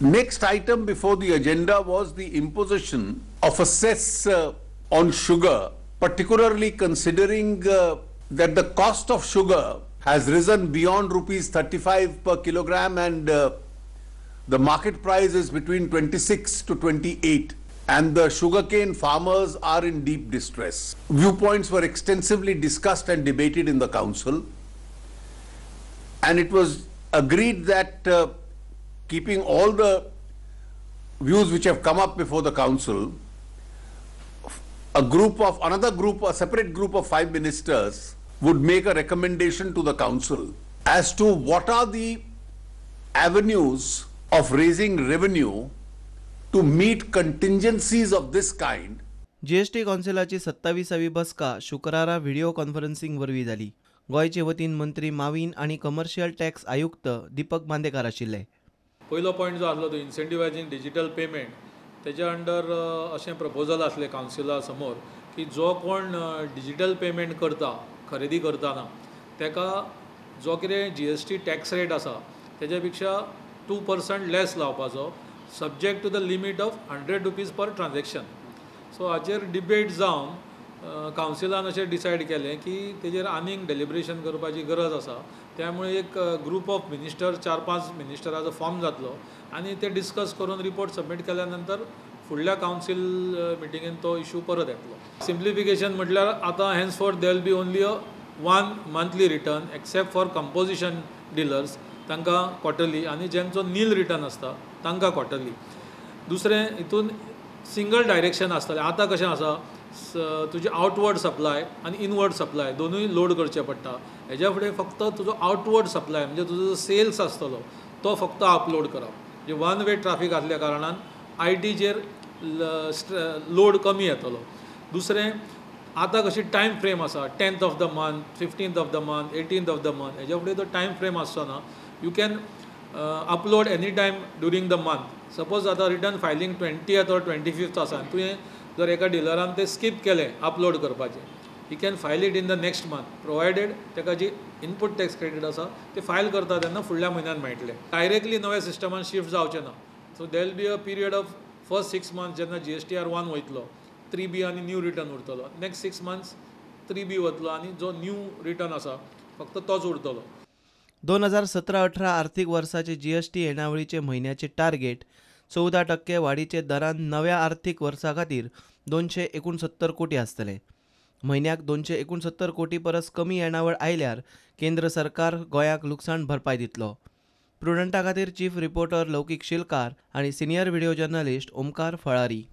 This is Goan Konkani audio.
Next item before the agenda was the imposition of a cess on sugar, particularly considering that the cost of sugar has risen beyond rupees 35 per kilogram and the market price is between 26 to 28 and the sugarcane farmers are in deep distress. Viewpoints were extensively discussed and debated in the council, and it was agreed that keeping all the views which have come up before the council, a separate group of 5 ministers would make a recommendation to the council as to what are the avenues of raising revenue to meet contingencies of this kind. GST कौन्सिलाची 27वी बसका शुक्रारा व्हिडिओ कॉन्फरन्सिंग वरवीं जाली. गोंयचे वतीन मंत्री माविन आनी कमर्शियल टॅक्स आयुक्त दीपक बांदेकार आशिल्ले. पयलो पॉयंट जो आसलो तो इन्सेंटिवायजींग डिजिटल पेमेंट, तेज्या अंडर अशें प्रपोजल आसलें कावन्सिला समोर की जो कोण डिजिटल पेमेंट करता खरेदी करतना तेका जो कितें GST tax rate आसा तेज्या पेक्षा 2% लेस लावपाचो, subject to the limit of 100 rupees per transaction. So हाचेर डिबेट जावन कावन्सिलान अशें डिसायड केलें की तेजेर आनीक डेलिब्रेशन करपाची गरज आसा. त्यामुळे एक ग्रूप ऑफ मिनिस्टर, 4-5 मिनिस्टराचो फॉर्म जातलो आनी ते डिस्कस करून रिपोर्ट सबमीट केल्या नंतर फुडल्या कावन्सील मिटिंगेन तो इशू परत येतलो. सिम्प्लिफिकेशन म्हटल्यार आतां henceforth there will be only a 1 monthly return except for composition dealers, तांकां क्वॉर्टरली, आनी ज्यांचो नील रिटर्न आसता तांकां क्वॉर्टरली. दुसरें हितून सिंगल डायरेक्शन आसतलें. आतां कशें आसा, तुजी आवटवर्ड सप्लाय आनी इनवर्ड सप्लाय दोनूय लोड करचे पडटा. हेज्या फुडें फक्त तुजो आवटवर्ड सप्लाय म्हणजे तुजो जो सेल्स आसतलो तो फक्त अपलोड करप. म्हणजे वन वे ट्राफीक आसल्या कारणान आयटीचेर लोड कमी येतलो. दुसरें आतां कशी टायम फ्रेम आसा, 10th of the month, 15th of the month, 18th of the month, हेज्या फुडें तो टायम फ्रेम आसचो ना. You can upload any time during the month. Suppose आतां return filing 20th or 25th आसा आनी तुवें जर एका डिलरान ते स्कीप केलें अपलोड करपाचें, he can file it in the next month, provided ताका जी इनपूट टॅक्स क्रेडीट आसा ते फायल करता तेन्ना फुडल्या म्हयन्यान मेळटलें. डायरेक्टली नव्या सिस्टमान शिफ्ट जावचें ना. So there will be a period of first 6 months जेन्ना GSTR 1 वयतलो, 3B आनी न्यू रिटर्न उरतलो. नेक्स्ट 6 मंथ्स 3B वतलो आनी जो न्यू रिटर्न आसा फक्त तोच उरतलो. 2017-18 आर्थिक वर्साचे जीएसटी येणावळीचे म्हयन्याचे टार्गेट 14% वाडीचे दरान नव्या आर्थिक वर्सा खातीर 269 कोटी आसतले. म्हयन्याक 269 कोटी परस कमी येणावळ आयल्यार केंद्र सरकार गोंयाक लुकसाण भरपाय दितलो. प्रुडंटा खातीर चीफ रिपोर्टर लौकीक शिलकार आनी senior video journalist Omkar Falari.